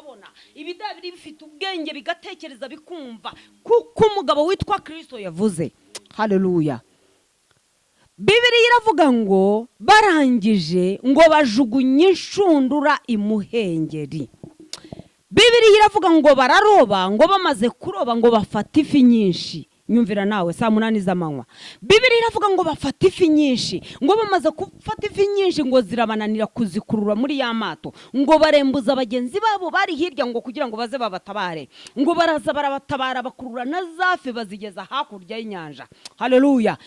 bikabona, ibidabiri bifite ubwenge bigatekereza bikumva, kuko umugabo witwa Kirisito yavuze. Haleluya! Bibiliya iravuga ngo barangije ngo bajugunye inshundura imuhengeri. Bibiliya iravuga ngo bararoba, ngo bamaze kuroba ngo bafata ifi nyinshi. Nyumvira nawe, saa 8 z'amanywa. Bibiliya iravuga ngo bafata ifi nyinshi, ngo bamaze gufata ifi nyinshi ngo zirabananira kuzikurura muri ya mato, ngo barembuza bagenzi babo bari hirya ngo kugira ngo baze babatabare, ngo baraza barabatabara, bakurura na za fi bazigeza hakurya y'inyanja. Haleluya!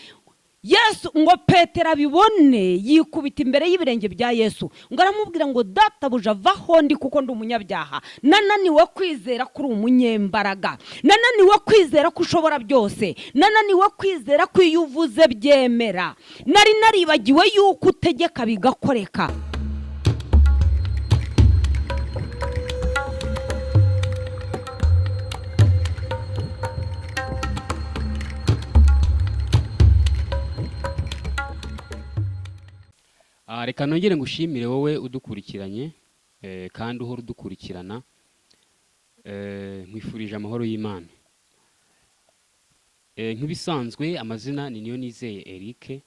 Yesu ngo Petero abibone, yikubita imbere y'ibirenge bya Yesu, ngo aramubwira ngo: "Databuja, vaho ndi, kuko ndi umunyabyaha. Nananiwe kwizera ko uri umunyembaraga, nananiwe kwizera ko ushobora byose, nananiwe kwizera ko iyo uvuze byemera. Nari naribagiwe yuko utegeka bigakoreka." Reka nongere ngushimire wowe udukurikiranye kandi uhora udukurikirana. Nkwifurije amahoro y'Imana. Nk'ibisanzwe amazina ni niyo nizeye Eric,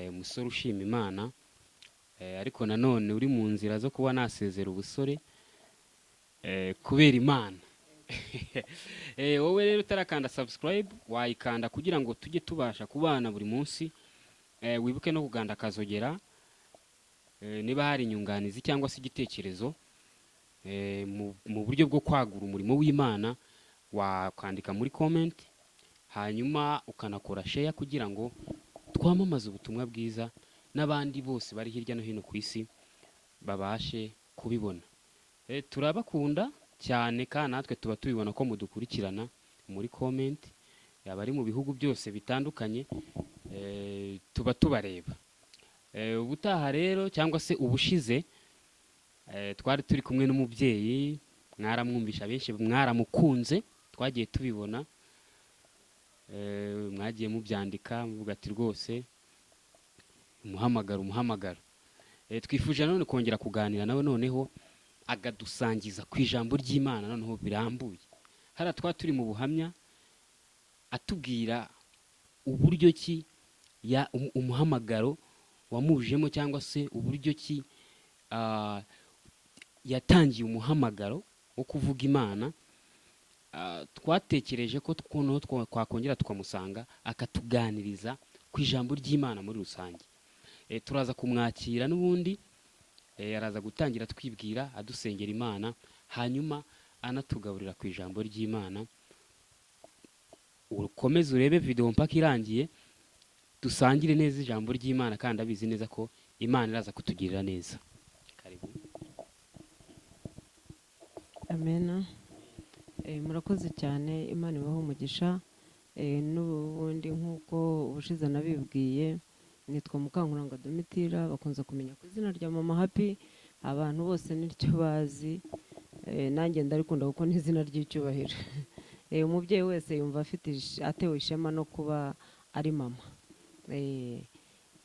umusore ushima Imana, ariko nanone uri mu nzira zo kuba nasezera ubusore kubera Imana. Wowe rero utarakanda subscribe, wayikanda kugira ngo tujye tubasha kubana buri munsi. Wibuke no kuganda akazogera. Niba hari inyunganizi cyangwa se igitekerezo mu buryo bwo kwagura umurimo w'Imana, wakandika muri comment, hanyuma ukanakora share kugira ngo twamamaze ubutumwa bwiza n'abandi bose bari hirya no hino ku isi babashe kubibona. Turabakunda cyane kandi natwe tuba tubibona ko mudukurikirana muri comment, yaba ari mu bihugu byose bitandukanye, tuba tubareba. Ubutaha rero cyangwa se ubushize, twari turi kumwe n'umubyeyi, mwaramwumvisha benshi mwaramukunze, twagiye tubibona, mwagiye mubyandika muvuga ati: "Rwose umuhamagaro, umuhamagaro." Twifuje nanone kongera kuganira nawe, noneho akadusangiza ku ijambo ry'Imana noneho birambuye. Hariya twaba turi mu buhamya, atubwira uburyo ki ya umuhamagaro wamujemo, cyangwa se uburyo ki yatangiye umuhamagaro wo kuvuga Imana. Twatekereje ko noneho twakongera tukamusanga akatuganiriza ku ijambo ry'Imana muri rusange. Turaza kumwakira n'ubundi, araza gutangira twibwira, adusengera Imana, hanyuma anatugaburira ku ijambo ry'Imana. Ukomeze urebe video mpaka irangiye, dusangire neza ijambo ry'Imana, kandi abizi neza ko Imana iraza kutugirira neza. Karibu. Amena. Murakoze cyane, Imana ibahe umugisha. N'ubundi nk'uko ubushize nabibwiye, nitwa Mukankuranga Domitira, bakunze kumenya ku izina rya Mama Happy, abantu bose niryo bazi. Nanjye ndarikunda kuko ni izina ry'icyubahiro. Umubyeyi wese yumva afite atewe ishema no kuba ari mama.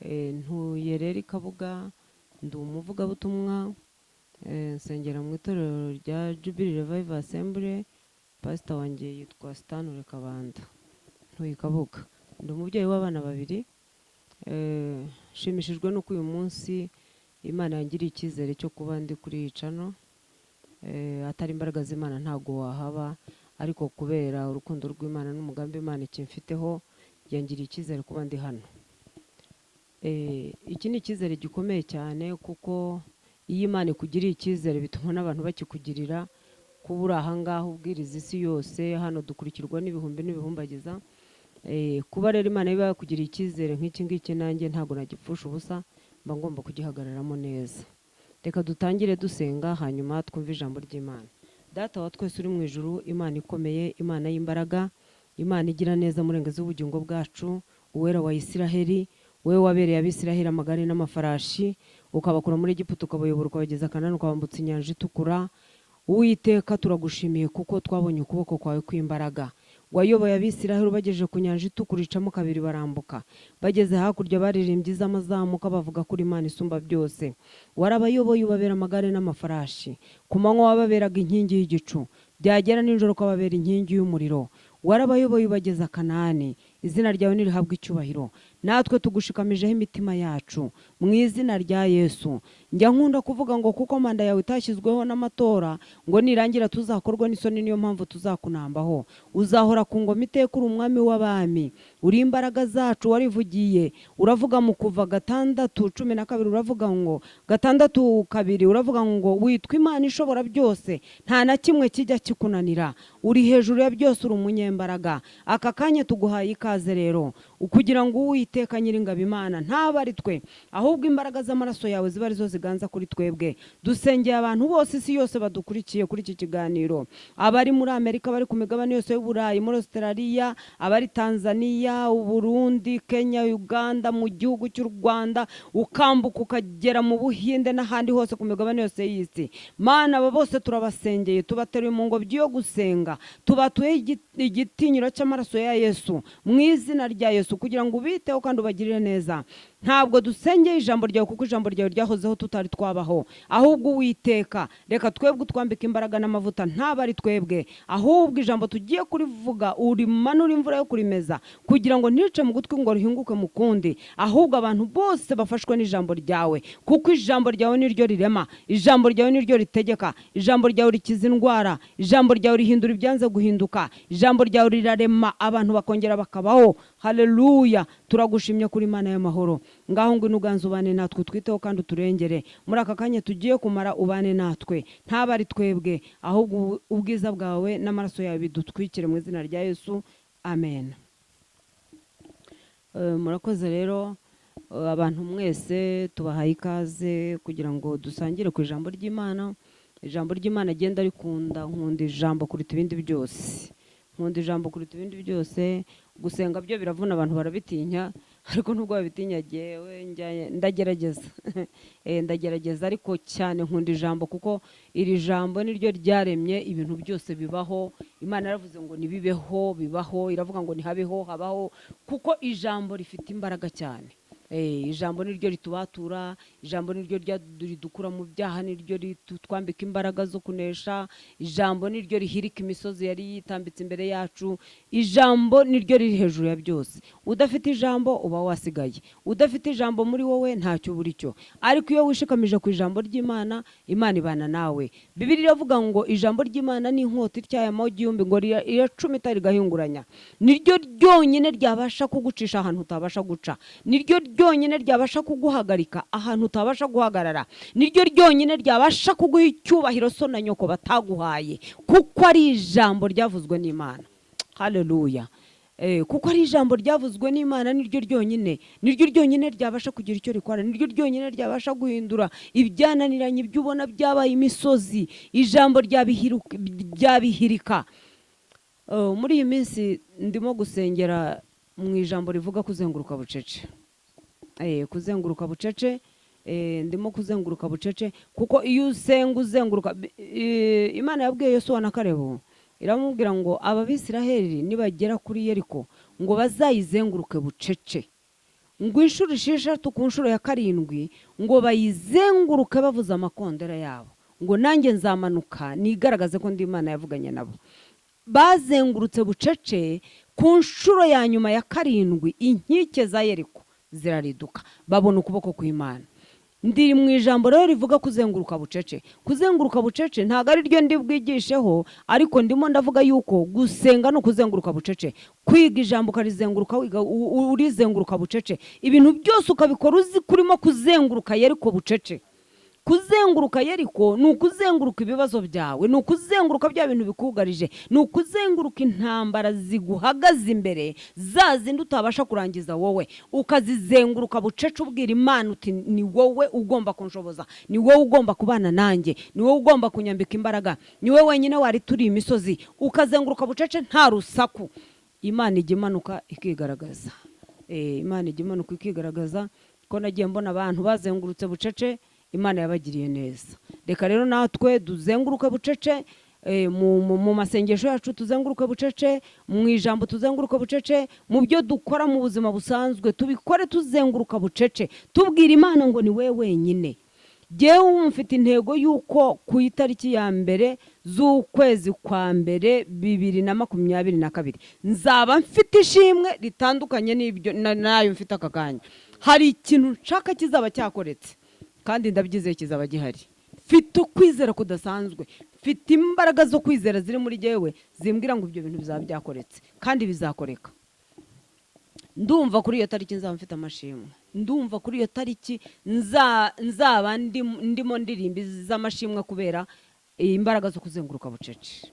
Ntuye rero i Kabuga, ndi umuvugabutumwa, nsengera mu itorero rya Jubilee Revival Assembly, pastor wanjye yitwa Stanley Kabanda. Ntuye i Kabuga, ndi umubyeyi w'abana babiri. Nshimishijwe n'uko uyu munsi Imana yangiriye icyizere cyo kuba ndi kuri iyi channel. Atari imbaraga z'Imana ntabwo wahaba, ariko kubera urukundo rw'Imana n'umugambi Imana ikimfiteho, yangiriye icyizere kuba ndi hano. Iki ni icyizere gikomeye cyane, kuko iyo Imana ikugiriye icyizere bituma n'abantu bakikugirira. Kuba uri aha ngaha ubwiriza isi yose, hano dukurikirwa n'ibihumbi n'ibihumbagiza. Kuba rero Imana iba yakugiriye icyizere nk'iki ngiki, nanjye ntabwo nagipfusha ubusa, mba ngomba kugihagararamo neza. Reka dutangire dusenga, hanyuma twumve ijambo ry'Imana. Data wa twese uri mu ijuru, Imana ikomeye, Imana y'imbaraga, Imana igira neza, murengezi w'ubugingo bwacu, Uwera wa Isiraheli, wowe wabereye Abisiraheli amagare n'amafarashi, ukabakura muri Egiputa, ukabayobora, ukabageza Kanani, ukabambutsa inyanja itukura. Uwiteka, turagushimiye kuko twabonye ukuboko kwawe kw'imbaraga. Wayoboye Abisiraheli bagejeje ku nyanja itukura, icamo kabiri barambuka. Bageze hakurya baririmbye iz'amazamuka, bavuga kuri Imana isumba byose. Warabayoboye, ubabera amagare n'amafarashi. Ku manywa wababeraga inkingi y'igicu, byagera nijoro ukababera inkingi y'umuriro. Warabayoboye ubageza Kanani. Izina ryawe nirihabwe icyubahiro. Natwe tugushikamijeho imitima yacu mu izina rya Yesu. Njya nkunda kuvuga ngo kuko manda yawe itashyizweho n'amatora, ngo nirangira tuzakorwa n'isoni, niyo mpamvu tuzakunambaho. Uzahora ku ngoma iteka, uri umwami w'abami, uri imbaraga zacu. Warivugiye uravuga mu Kuva 6:12, uravuga ngo 6:2, uravuga ngo witwa Imana ishobora byose, nta na kimwe kijya kikunanira, uri hejuru ya byose, uri umunyembaraga. Aka kanya tuguhaye ikaze rero kugira ngo Uwiteka Nyiringabo Imana, ntaba ari twe, ahubwo imbaraga z'amaraso yawe ziba arizo ziganza kuri twebwe. Dusengeye abantu bose, isi yose badukurikiye kuri iki kiganiro, abari muri Amerika, bari ku migabane yose y'Uburayi, muri Australia, abari Tanzania, Uburundi, Kenya, Uganda, mu gihugu cy'u Rwanda, ukambuka ukagera mu Buhinde n'ahandi hose ku migabane yose y'isi. Mana, aba bose turabasengeye, tubateruye mu ngobyi yo gusenga, tubatuye igitinyiro cy'amaraso ya Yesu mu izina rya Yesu, kugira ngo ubiteho kandi ubagirire neza. Ntabwo dusengeye ijambo ryawe, kuko ijambo ryawe ryahozeho tutari twabaho, ahubwo Uwiteka, reka twebwe utwambike imbaraga n'amavuta, ntaba ari twebwe, ahubwo ijambo tugiye kurivuga urimanura imvura yo kurimeza, kugira ngo ntice mu gutwi ngo rihinguke mu kundi, ahubwo abantu bose bafashwe n'ijambo ryawe, kuko ijambo ryawe niryo rirema, ijambo ryawe niryo ritegeka, ijambo ryawe rikiza indwara, ijambo ryawe rihindura ibyanze guhinduka, ijambo ryawe rirarema abantu bakongera bakabaho. Haleluya! Turagushimye kuri Imana y'amahoro. Ngaho ngwino uganze, ubane natwe, twiteho kandi uturengere muri aka kanya tugiye kumara. Ubane natwe, ntaba ari twebwe, ahubwo ubwiza bwawe n'amaraso yawe bidutwikire mu izina rya Yesu, amen. Murakoze rero abantu mwese, tubahaye ikaze kugira ngo dusangire ku ijambo ry'Imana. Ijambo ry'Imana agenda rikunda, nkunda ijambo kuruta ibindi byose, nkunda ijambo kuruta ibindi byose. Gusenga byo biravuna, abantu barabitinya, ariko nubwo babitinya jyewe ndagerageza. Ndagerageza, ariko cyane nkunda ijambo, kuko iri jambo niryo ryaremye ibintu byose bibaho. Imana yaravuze ngo nibibeho, bibaho. Iravuga ngo nihabeho, habaho, kuko ijambo rifite imbaraga cyane. Ijambo niryo ritubatura, ijambo niryo ridukura mu byaha, niryo ritwambika imbaraga zo kunesha, ijambo niryo rihirika imisozi yari yitambitse imbere yacu, ijambo niryo riri hejuru ya byose. Udafite ijambo uba wasigaye, udafite ijambo muri wowe ntacyo uba uri cyo. Ariko iyo wishikamije ku ijambo ry'Imana, Imana ibana nawe. Bibiliya iravuga ngo ijambo ry'Imana ni inkota ityaye amagi yombi, ngo riracumita rigahinguranya. Niryo ryonyine ryabasha kugucisha ahantu utabasha guca, niryo ryonyine ryabasha kuguhagarika ahantu utabasha guhagarara, niryo ryonyine ryabasha kuguha icyubahiro so na nyoko bataguhaye, kuko ari ijambo ryavuzwe n'Imana. Haleluya! Kuko ari ijambo ryavuzwe n'Imana, niryo ryonyine, niryo ryonyine ryabasha kugira icyo rikora, niryo ryonyine ryabasha guhindura ibyananiranye, ibyo ubona byabaye imisozi, ijambo ryabihirika. Muri iyi minsi ndimo gusengera mu ijambo rivuga kuzenguruka bucece. Kuzenguruka bucece, ndimo kuzenguruka bucece, kuko iyo usenga uzenguruka, Imana yabwiye Yosuwa na Kalebu, iramubwira ngo aba Bisiraheli nibagera kuri Yeriko ngo bazayizenguruke bucece, ngo inshuro 6, ku nshuro ya karindwi ngo bayizenguruke bavuza amakondera yabo, ngo nanjye nzamanuka nigaragaze ko ndi Imana yavuganye nabo. Bazengurutse bucece, ku nshuro ya nyuma ya karindwi inkike za Yeriko zirariduka, babona ukuboko kw'Imana. Ndi mu ijambo rero rivuga kuzenguruka bucece. Kuzenguruka bucece ntabwo ari ryo ndi bwigisheho, ariko ndimo ndavuga yuko gusenga ni ukuzenguruka bucece, kwiga ijambo ukarizenguruka, wiga urizenguruka bucece, ibintu byose ukabikora uzi kurimo kuzenguruka Yeriko bucece. Kuzenguruka Yeriko ni ukuzenguruka ibibazo byawe, ni ukuzenguruka bya bintu bikugarije, ni ukuzenguruka intambara ziguhagaze imbere, za zindi utabasha kurangiza wowe, ukazizenguruka bucece, ubwira Imana uti ni wowe ugomba kunshoboza, ni wowe ugomba kubana nanjye, ni wowe ugomba kunyambika imbaraga, ni wowe wenyine wari turi imisozi. Ukazenguruka bucece nta rusaku, Imana ijya imanuka ikigaragaza. Imana ijya imanuka ikigaragaza, ko nagiye mbona abantu bazengurutse bucece, Imana yabagiriye neza. Reka rero natwe duzenguruke bucece. Mu masengesho yacu tuzenguruke bucece, mu ijambo tuzenguruke bucece, mu byo dukora mu buzima busanzwe tubikore tuzenguruka bucece, tubwira Imana ngo ni we wenyine. Jyewe mfite intego y'uko ku itariki ya 1 z'ukwezi kwa mbere 2022 nzaba mfite ishimwe ritandukanye n'ibyo nayo mfite aka kanya. Hari ikintu nshaka kizaba cyakoretse kandi ndabyizeye kizaba gihari. Mfite ukwizera kudasanzwe, mfite imbaraga zo kwizera ziri muri jyewe zimbwira ngo ibyo bintu bizaba byakoretse kandi bizakoreka. Ndumva kuri iyo tariki nzaba mfite amashimwe, ndumva kuri iyo tariki nzaba ndimo ndirimba z'amashimwe kubera imbaraga zo kuzenguruka bucece.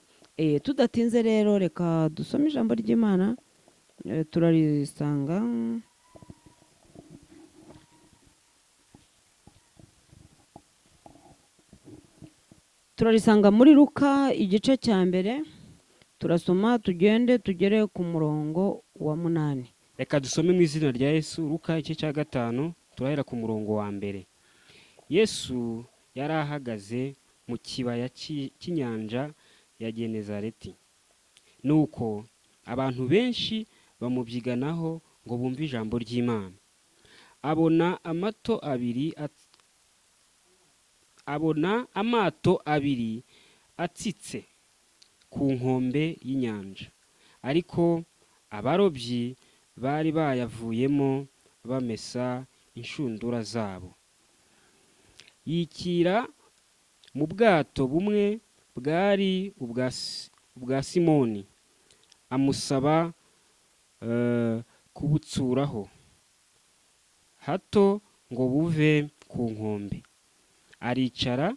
Tudatinze rero reka dusome ijambo ry'Imana, turarisanga muri Luka igice cya 1, turasoma tugende tugere ku murongo wa 8. Reka dusome mu izina rya Yesu. Luka igice cya 5 turahera ku murongo wa 1. Yesu yari ahagaze mu kibaya cy'inyanja ya Genezareti. Nuko abantu benshi bamubyiganaho ngo bumve ijambo ry'Imana. Abona amato abiri atsitse ku nkombe y'inyanja, ariko abarobyi bari bayavuyemo bamesa inshundura zabo. Yikira mu bwato bumwe bwari ubwa Simoni, amusaba kubutsuraho hato ngo buve ku nkombe. Aricara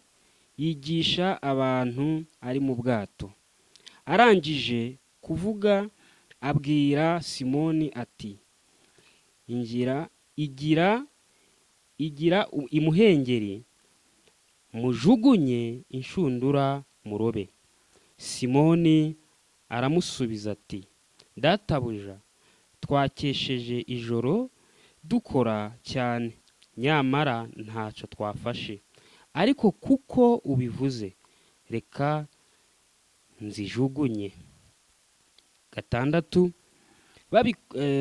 yigisha abantu ari mu bwato. Arangije kuvuga abwira Simoni ati: igira imuhengeri, mujugunye inshundura murobe. Simoni aramusubiza ati: Databuja, twakesheje ijoro dukora cyane, nyamara ntacyo twafashe, ariko kuko ubivuze reka nzijugunye. 6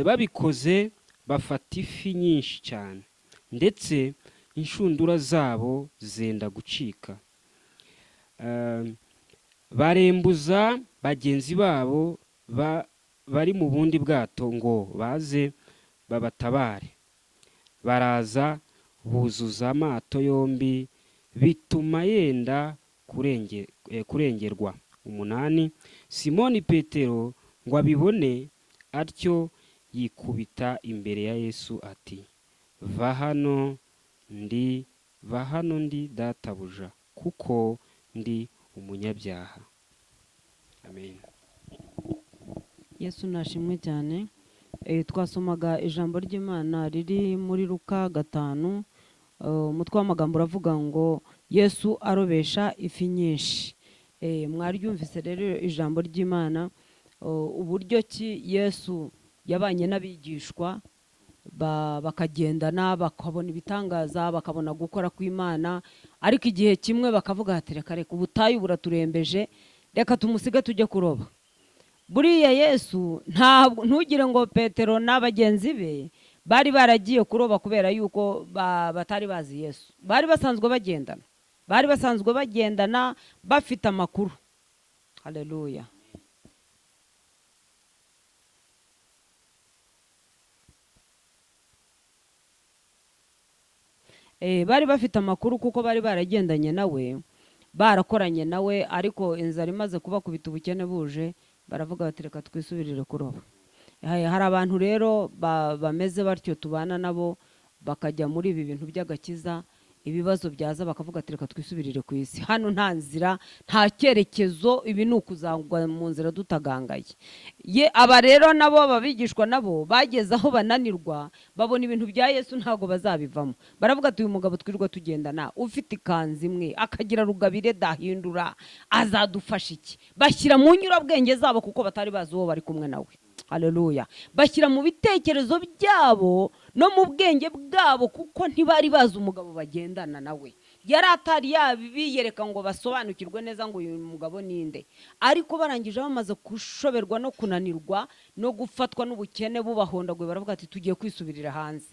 Babikoze bafata ifi nyinshi cyane, ndetse inshundura zabo zenda gucika. Barembuza bagenzi babo bari mu bundi bwato ngo baze babatabare. Baraza buzuza amato yombi, bituma yenda kurengerwa. 8 Simoni Petero ngo abibone atyo yikubita imbere ya Yesu ati: Va hano ndi databuja, kuko ndi umunyabyaha. Amen. Yesu nashimwe cyane. Twasomaga ijambo ry'Imana riri muri Luka 5. Umutwe w'amagambo uravuga ngo Yesu arobesha ifi nyinshi. Mwaryumvise rero ijambo ry'Imana, uburyo ki Yesu yabanye n'abigishwa bakagendana, bakabona ibitangaza, bakabona gukora kw'Imana, ariko igihe kimwe bakavuga ati reka reka ubutayu buraturembeje, reka tumusige tujye kuroba. Buriya Yesu ntabwo, ntugire ngo Petero n'abagenzi be bari baragiye kuroba kubera yuko batari bazi Yesu. Bari basanzwe bagendana, bari basanzwe bagendana bafite amakuru. Haleluya. Bari bafite amakuru kuko bari baragendanye nawe, barakoranye nawe, ariko inzara imaze kubakubita ubukene buje, baravuga bati reka twisubirire kuroba. Hari abantu rero bameze batyo tubana nabo, bakajya muri ibi bintu by'agakiza, ibibazo byaza bakavuga ati reka twisubirire ku isi, hano nta nzira, nta cyerekezo, ibi ni ukuzangwa mu nzira dutagangaye. Ye aba rero nabo ababigishwa nabo bageze aho bananirwa, babona ibintu bya Yesu ntago bazabivamo. Baravuga ati uyu mugabo twirirwa tugendana, ufite ikanzu imwe akagira rugabire dahindura, azadufasha iki? Bashyira mu nyurabwenge zabo kuko batari bazi uwo bari kumwe nawe. Haleluya. Bashyira mu bitekerezo byabo no mu bwenge bwabo kuko ntibari bazi umugabo bagendana nawe. Yari atari yabiyereka ngo basobanukirwe neza ngo uyu mugabo ninde. Ariko barangije, bamaze gushoberwa no kunanirwa no gufatwa n'ubukene bubahondaguye, baravuga ati: "Tugiye kwisubirira hanze."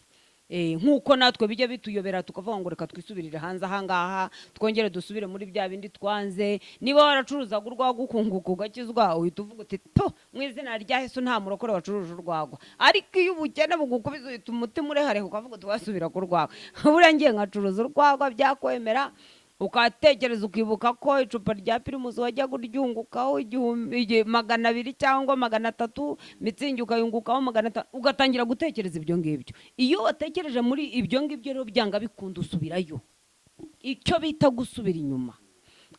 Nk'uko natwe bijya bituyobera, tukavuga ngo reka twisubirire hanze ahangaha, twongere dusubire muri bya bindi twanze. Niba waracuruzaga urwagwa, ukunguka, ugakizwa, uhita uvuga uti: "To, mu izina rya Yesu, nta murokore wacuruje urwagwa." Ariko iyo ubukene bugukubise, uhita umutima urehareha, ukavuga uti: "Wasubira ku rwagwa? Buriya ngiye nkacuruza urwagwa byakwemera?" Ukatekereza, ukibuka ko icupa rya Primus wajyaga uryungukaho 1000, 200 cyangwa 300, Mützig ukayungukaho 500, ugatangira gutekereza ibyo ngibyo. Iyo watekereje muri ibyo ngibyo rero, byanga bikunda usubirayo, icyo bita gusubira inyuma,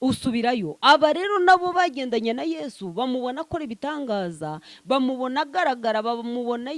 usubirayo. Aba rero nabo bagendanye na Yesu, bamubona akora ibitangaza, bamubona agaragara, bamubona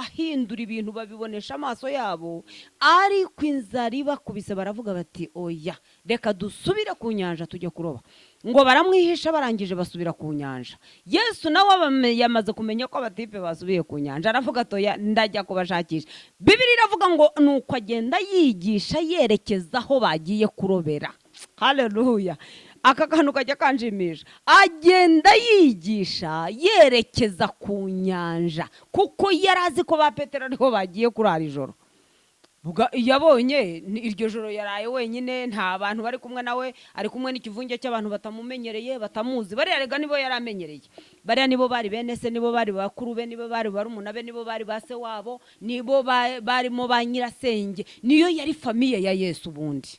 ahindura ibintu, babibonesha amaso yabo. Ariko inzara ibakubise, baravuga bati: "Oya, reka dusubire ku nyanja tujye kuroba." Ngo baramwihisha, barangije basubira ku nyanja. Yesu nawe yamaze kumenya ko abatipe basubiye ku nyanja, aravuga ati: "Oya, ndajya kubashakisha." Bibiliya iravuga ngo nuko agenda yigisha yerekeza aho bagiye kurobera. Haleluya! Aka kantu kajya kanshimisha. Agenda yigisha yerekeza ku nyanja, kuko yari azi ko ba Petero ariho bagiye kurara ijoro. Yabonye iryo joro yaraye wenyine, nta bantu bari kumwe nawe, ari kumwe n'ikivunge cy'abantu batamumenyereye, batamuzi. Bariya rega nibo yari amenyereye, bariya nibo bari bene se, nibo bari bakuru be, nibo bari barumuna be, nibo bari ba se wabo, nibo barimo ba nyirasenge, niyo yari famille ya Yesu ubundi.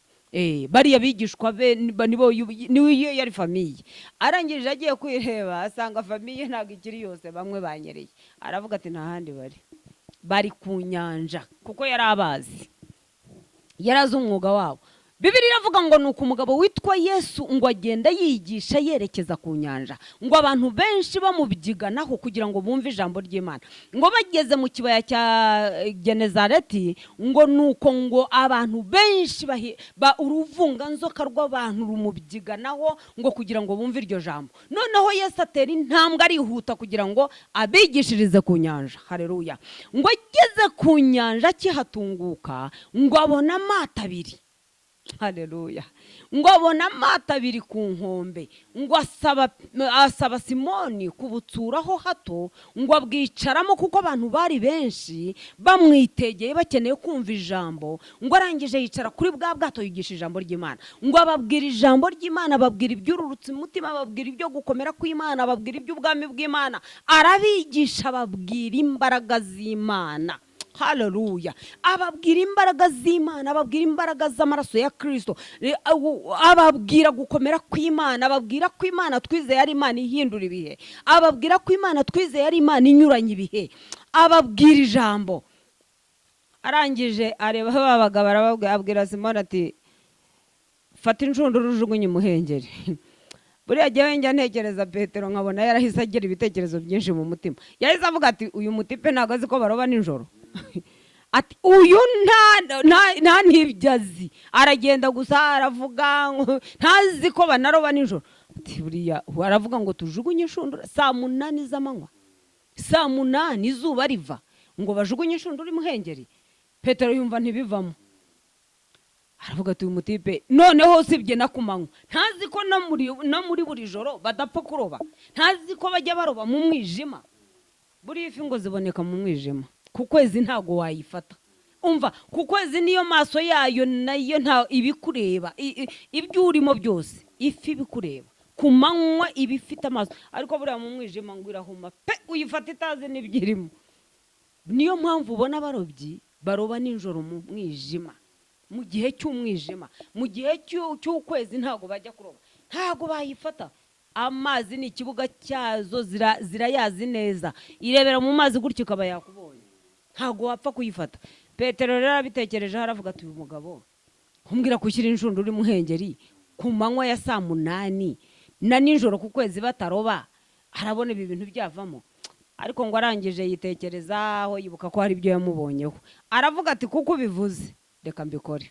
Bariya bigishwa be nibo niyo yari famille. Arangije agiye kwireba, asanga famille ntabwo ikiri yose, bamwe banyereye. Aravuga ati: "Nta handi bari, bari ku nyanja," kuko yari abazi, yari azi umwuga wabo. Bibiliya iravuga ngo ni uko umugabo witwa Yesu ngo agenda yigisha yerekeza ku nyanja, ngo abantu benshi bamubyiganaho kugira ngo bumve ijambo ry'Imana. Ngo bageze mu kibaya cya Genezareti, ngo nuko ngo abantu benshi uruvunganzoka rw'abantu rumubyiganaho ngo kugira ngo bumve iryo jambo. Noneho Yesu atera intambwe, arihuta kugira ngo abigishirize ku nyanja. Hareruya! Ngo ageze ku nyanja, akihatunguka, ngo abone amato abiri. Haleluya! Ngo abone amato abiri ku nkombe, ngo asaba Simoni kubutsuraho hato, ngo abwicaramo, kuko abantu bari benshi bamwitegeye, bakeneye kumva ijambo. Ngo arangije yicara kuri bwa bwato, yigisha ijambo ry'Imana. Ngo ababwira ijambo ry'Imana, ababwira ibyururutse umutima, ababwira ibyo gukomera kw'Imana, ababwira iby'ubwami bw'Imana, arabigisha, ababwira imbaraga z'Imana. Haleluya! Ababwira imbaraga z'Imana, ababwira imbaraga z'amaraso ya Kirisito, ababwira gukomera kw'Imana, ababwira ko Imana twizeye ari Imana ihindura ibihe, ababwira ko Imana twizeye ari Imana inyuranye ibihe, ababwira ijambo. Arangije areba ba bagabo, arababwira, abwira Simoni ati: "Fata inshundura ujugunye imuhengeri." Buriya jyewe njya ntekereza Petero, nkabona yarahise agira ibitekerezo byinshi mu mutima. Yahise avuga ati: "Uyu mutipe ntabwo azi ko baroba nijoro." Ati: "Uyu nta n'ibyo azi, aragenda gusa aravuga ngo ntazi ko banaroba nijoro." Ati: "Buriya aravuga ngo tujugunye inshundura saa 8 z'amanywa, saa 8 izuba riva, ngo bajugunye inshundura imuhengeri." Petero yumva ntibivamo, aravuga ati: "Uyu mutipe noneho usibye na ku manywa, ntazi ko no muri buri joro badapfa kuroba, ntazi ko bajya baroba mu mwijima." Buriya ifi ngo ziboneka mu mwijima, ku kwezi ntabwo wayifata. Umva, ku kwezi niyo maso yayo nayo nta ibikureba, ibyo urimo byose ifi ibikureba. Ku manywa iba ifite amaso, ariko buriya mu mwijima ngo irahuma pe, uyifata itazi n'ibyo irimo. Niyo mpamvu ubona abarobyi baroba nijoro mu mwijima, mu gihe cy'umwijima. Mu gihe cy'ukwezi ntabwo bajya kuroba, ntabwo bayifata. Amazi ni ikibuga cyazo, zirayazi neza, irebera mu mazi gutyo ikaba yakubonye, ntabwo wapfa kuyifata. Petero rero arabitekerejeho, aravuga ati: "Uyu mugabo kumbwira gushyira inshundura imuhengeri ku manywa ya saa 8 na nijoro ku kwezi bataroba, arabona ibi bintu byavamo?" Ariko ngo arangije yitekerezaho, yibuka ko hari ibyo yamubonyeho, aravuga ati: "Kuko ubivuze, reka mbikore."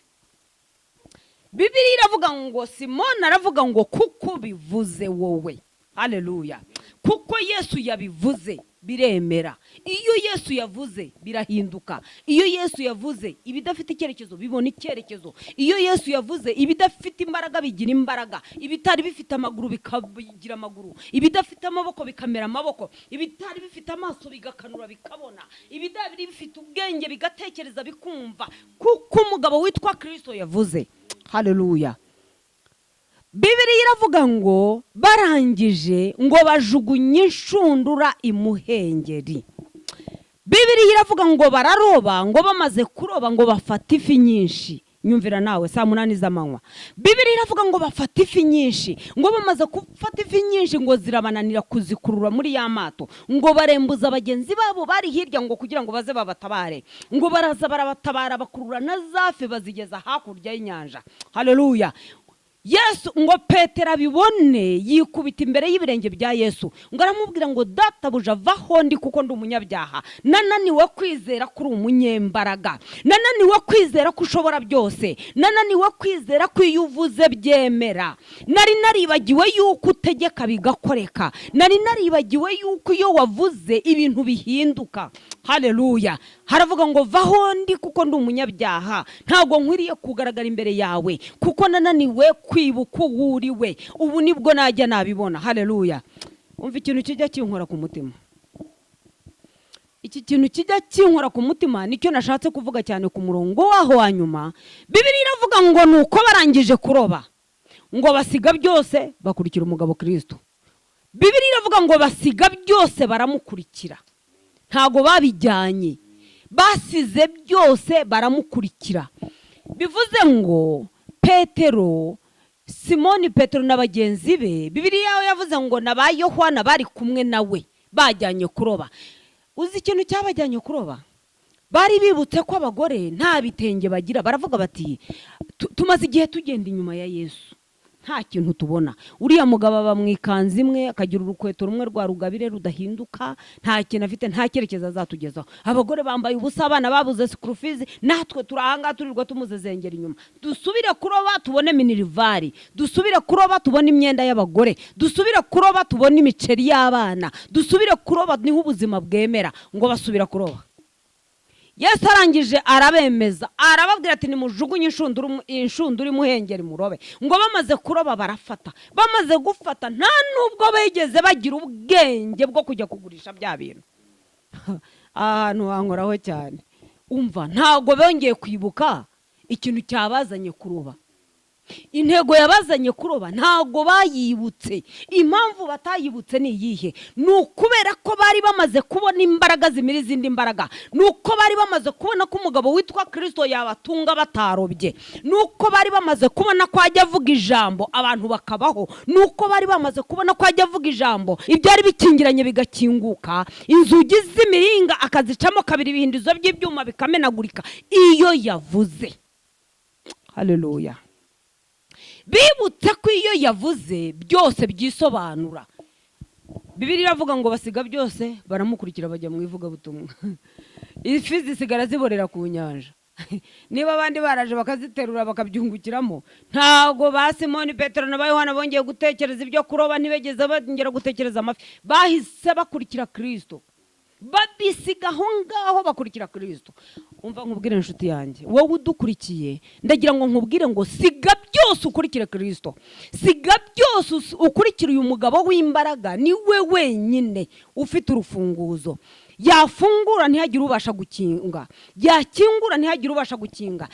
Bibiliya iravuga ngo Simoni aravuga ngo: "Kuko ubivuze wowe." Haleluya! Kuko Yesu yabivuze, biremera. Iyo Yesu yavuze, birahinduka. Iyo Yesu yavuze, ibidafite icyerekezo bibona icyerekezo. Iyo Yesu yavuze, ibidafite imbaraga bigira imbaraga, ibitari bifite amaguru bikagira amaguru, ibidafite amaboko bikamera amaboko, ibitari bifite amaso bigakanura bikabona, ibitari bifite ubwenge bigatekereza bikumva, kuko umugabo witwa Kirisito yavuze. Haleluya! Bibiliya iravuga ngo barangije ngo bajugunye inshundura imuhengeri. Bibiliya iravuga ngo bararoba, ngo bamaze kuroba ngo bafata ifi nyinshi. Nyumvira nawe, saa 8 z'amanywa. Bibiliya iravuga ngo bafata ifi nyinshi, ngo bamaze gufata ifi nyinshi ngo zirabananira kuzikurura muri ya mato, ngo barembuza bagenzi babo bari hirya ngo kugira ngo baze babatabare. Ngo baraza barabatabara, bakurura na za fi bazigeza hakurya y'inyanja. Haleluya! Yesu ngo Petero abibone, yikubita imbere y'ibirenge bya Yesu, ngo aramubwira ngo: "Databuja, vaho ndi, kuko ndi umunyabyaha. Nananiwe kwizera ko uri umunyembaraga, nananiwe kwizera ko ushobora byose, nananiwe kwizera ko iyo uvuze byemera. Nari naribagiwe yuko utegeka bigakoreka, nari naribagiwe yuko iyo wavuze ibintu bihinduka." Haleluya! Haravuga ngo: "Vaho ndi, kuko ndi umunyabyaha, ntabwo nkwiriye kugaragara imbere yawe, kuko nananiwe kwibuka uwo uri we. Ubu nibwo najya nabibona." Haleluya! Umva, ikintu kijya kinkora ku mutima, iki kintu kijya kinkora ku mutima, nicyo nashatse kuvuga cyane ku murongo waho wa nyuma. Bibiliya iravuga ngo ni uko barangije kuroba ngo basiga byose bakurikira umugabo Kirisito. Bibiliya iravuga ngo basiga byose baramukurikira. Ntabwo babijyanye, basize byose baramukurikira. Bivuze ngo Petero, Simoni Petero na bagenzi be, Bibiliya yavuze ngo na ba Yohana bari kumwe nawe bajyanye kuroba. Uzi ikintu cyabajyanye kuroba? Bari bibutse ko abagore nta bitenge bagira. Baravuga bati: "Tumaze igihe tugenda inyuma ya Yesu, nta kintu tubona. Uriya mugabo aba mu ikanzu imwe, akagira urukweto rumwe rwa rugabire rudahinduka, nta kintu afite, nta cyerekezo azatugezaho. Abagore bambaye ubusa, abana babuze school fees, natwe turi ahangaha turirwa tumuzezengera inyuma. Dusubire kuroba tubone minerval, dusubire kuroba tubone imyenda y'abagore, dusubire kuroba tubone imiceri y'abana, dusubire kuroba niho ubuzima bwemera." Ngo basubira kuroba. Yesu arangije arabemeza, arababwira ati: "Nimujugunye inshundura imuhengeri murobe." Ngo bamaze kuroba barafata. Bamaze gufata, nta nubwo bigeze bagira ubwenge bwo kujya kugurisha bya bintu. Ahantu hankoraho cyane. Umva, ntabwo bongeye kwibuka ikintu cyabazanye kuroba. Intego yabazanye kuroba ntabwo bayibutse. Impamvu batayibutse ni iyihe? Ni ukubera ko bari bamaze kubona imbaraga zimira izindi mbaraga, ni uko bari bamaze kubona ko umugabo witwa Kirisito yabatunga batarobye, ni uko bari bamaze kubona ko ajya avuga ijambo abantu bakabaho, ni uko bari bamaze kubona ko ajya avuga ijambo ibyari bikingiranye bigakinguka, inzugi z'imiringa akazicamo kabiri, ibihindizo by'ibyuma bikamenagurika iyo yavuze. Haleluya! Bibutse ko iyo yavuze byose byisobanura. Bibiliya iravuga ngo basiga byose baramukurikira, bajya mu ivugabutumwa. Ifi zisigara ziborera ku nyanja. Niba abandi baraje bakaziterura bakabyungukiramo, ntabwo ba Simoni Petero na ba Yohana bongeye gutekereza ibyo kuroba, ntibegeze bongera gutekereza amafi. Bahise bakurikira Kirisito, babisiga aho ngaho bakurikira Kirisito. Umva nkubwire, inshuti yanjye, wowe udukurikiye, ndagira ngo nkubwire ngo siga byose ukurikire Kirisito. Siga byose ukurikire uyu mugabo w'imbaraga. Ni we wenyine ufite urufunguzo, yafungura ntihagire ubasha gukinga, yakingura ntihagire ubasha gukinga.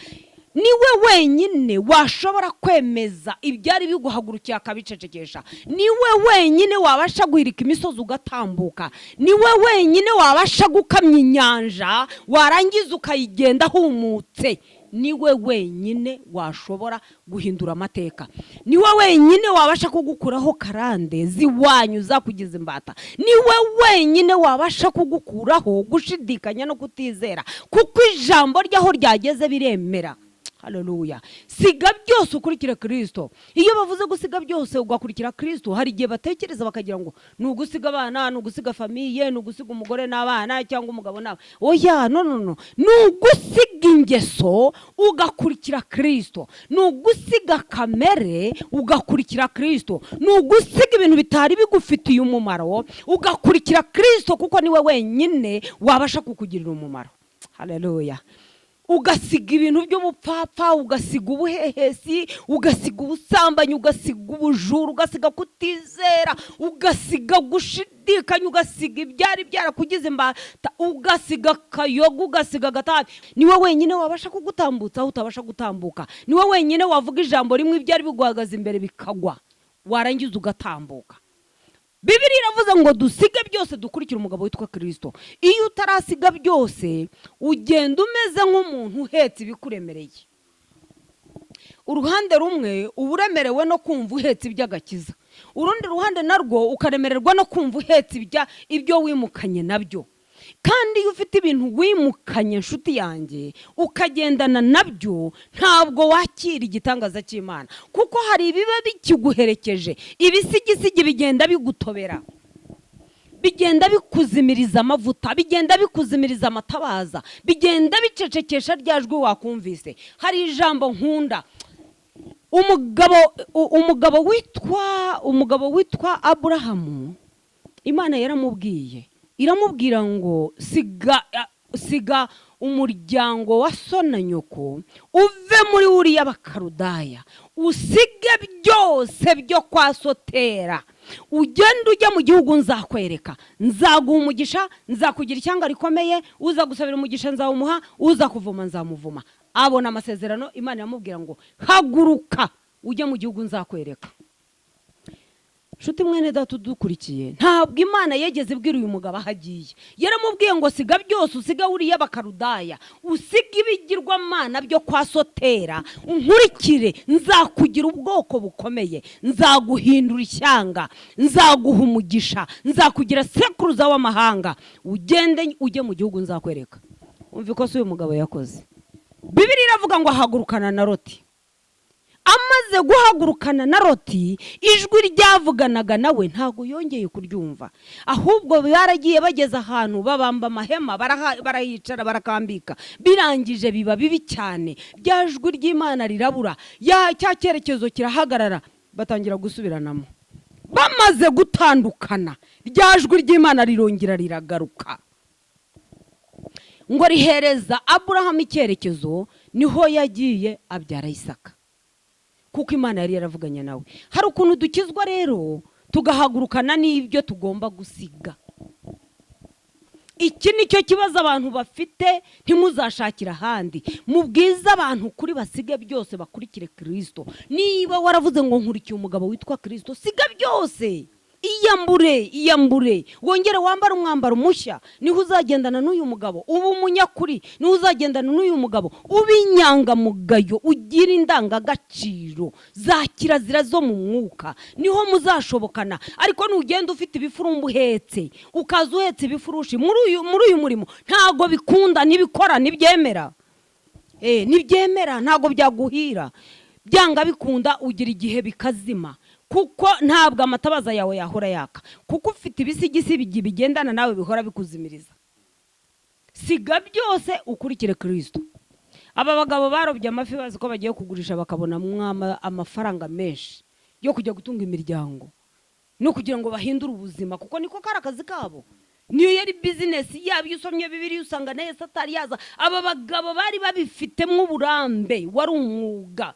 Niwe wenyine washobora kwemeza ibyari biguhagurukiye akabicecekesha. Niwe wenyine wabasha guhirika imisozi ugatambuka. Niwe wenyine wabasha gukamya inyanja warangiza ukayigenda humutse. Niwe wenyine washobora guhindura amateka. Niwe wenyine wabasha kugukuraho karande z'iwanyu zakugize imbata. Niwe wenyine wabasha kugukuraho gushidikanya no kutizera, kuko ijambo ry'aho ryageze biremera. Haleluya. Siga byose ukurikire Kirisito. Iyo bavuze gusiga byose ugakurikira Kirisito, hari igihe batekereza bakagira ngo ni ugusiga abana, ni ugusiga famille, ni ugusiga umugore n'abana cyangwa umugabo n'abana. Oya, no, no, no, ni ugusiga ingeso ugakurikira Kirisito, ni ugusiga kamere ugakurikira Kirisito, ni ugusiga ibintu bitari bigufitiye umumaro ugakurikira Kirisito, kuko niwe wenyine wabasha kukugirira umumaro. Haleluya. Ugasiga ibintu by'ubupfapfa, ugasiga ubuhehesi, ugasiga ubusambanyi, ugasiga ubujura, ugasiga kutizera, ugasiga gushidikanya, ugasiga ibyari byarakugize imbata, ugasiga akayoga, ugasiga agatabi. Niwe wenyine wabasha kugutambutsa aho utabasha gutambuka. Niwe wenyine wavuga ijambo rimwe, ibyari biguhagaze imbere bikagwa, warangiza ugatambuka. Bibiliya iravuze ngo dusige byose dukurikire umugabo witwa Kirisito. Iyo utarasiga byose, ugenda umeze nk'umuntu uhetse ibikuremereye. Uruhande rumwe uba uremerewe no kumva uhetse iby'agakiza, urundi ruhande narwo ukaremererwa no kumva uhetse ibyo wimukanye nabyo. Kandi iyo ufite ibintu wimukanye, inshuti yanjye, ukagendana nabyo, ntabwo wakira igitangaza cy'Imana, kuko hari ibiba bikiguherekeje. Ibisigisigi bigenda bigutobera, bigenda bikuzimiriza amavuta, bigenda bikuzimiriza amatabaza, bigenda bicecekesha rya jwi wakumvise. Hari ijambo nkunda. Umugabo witwa Aburahamu, Imana yaramubwiye, iramubwira ngo siga, siga umuryango wa so na nyoko, uve muri uriya Bakarudaya, usige byose byo kwa sotera, ugende ujya mu gihugu nzakwereka. Nzaguha umugisha, nzakugira ishyanga rikomeye, uza gusabira umugisha nzawumuha, uza kuvuma nzamuvuma. Abona amasezerano. Imana iramubwira ngo haguruka ujye mu gihugu nzakwereka. Nshuti mwene data udukurikiye, ntabwo Imana yegeze ibwira uyu mugabo aho agiye. Yaramubwiye ngo siga byose, usiga uriya Bakarudaya, usiga ibigirwamana byo kwa sotera, unkurikire, nzakugira ubwoko bukomeye, nzaguhindura ishyanga, nzaguha umugisha, nzakugira sekuruza w'amahanga, ugende ujye mu gihugu nzakwereka. Umva ikosa uyu mugabo yakoze. Bibiliya iravuga ngo ahagurukana na Loti. Amaze guhagurukana na Loti, ijwi ryavuganaga nawe ntabwo yongeye kuryumva. Ahubwo baragiye, bageze ahantu babamba amahema, barahicara, barakambika. Birangije biba bibi cyane, rya jwi ry'Imana rirabura, ya cya cyerekezo kirahagarara, batangira gusubiranamo. Bamaze gutandukana, rya jwi ry'Imana rirongera riragaruka, ngo rihereza Aburahamu icyerekezo. Niho yagiye abyara Isaka, kuko Imana yari yaravuganye nawe. Hari ukuntu dukizwa rero tugahagurukana n'ibyo tugomba gusiga. Iki ni cyo kibazo abantu bafite. Ntimuzashakire ahandi, mubwize abantu kuri basige byose bakurikire Kirisito. Niba waravuze ngo nkurikiye umugabo witwa Kirisito, siga byose, iyambure, iyambure, wongere wambare umwambaro mushya. Niho uzagendana n'uyu mugabo. Uba umunyakuri, niho uzagendana n'uyu mugabo. Uba inyangamugayo, ugira indangagaciro za kirazira zo mu mwuka, niho muzashobokana. Ariko nugenda ufite ibifurumba uhetse, ukaza uhetse ibifurushi muri uyu murimo, ntabwo bikunda, ntibikora, ntibyemera. Ntibyemera, ntabwo byaguhira. Byanga bikunda ugira igihe bikazima, kuko ntabwo amatabaza yawe yahora yaka, kuko ufite ibisigisi bigendana nawe bihora bikuzimiriza. Siga byose ukurikire Kirisito. Aba bagabo barobye amafi bazi ko bagiye kugurisha bakabonamo amafaranga menshi yo kujya gutunga imiryango no kugira ngo bahindure ubuzima, kuko niko kari akazi kabo, niyo yari business yabo. Iyo usomye Bibiliya usanga na Yesu atari yaza, aba bagabo bari babifitemo uburambe, wari umwuga.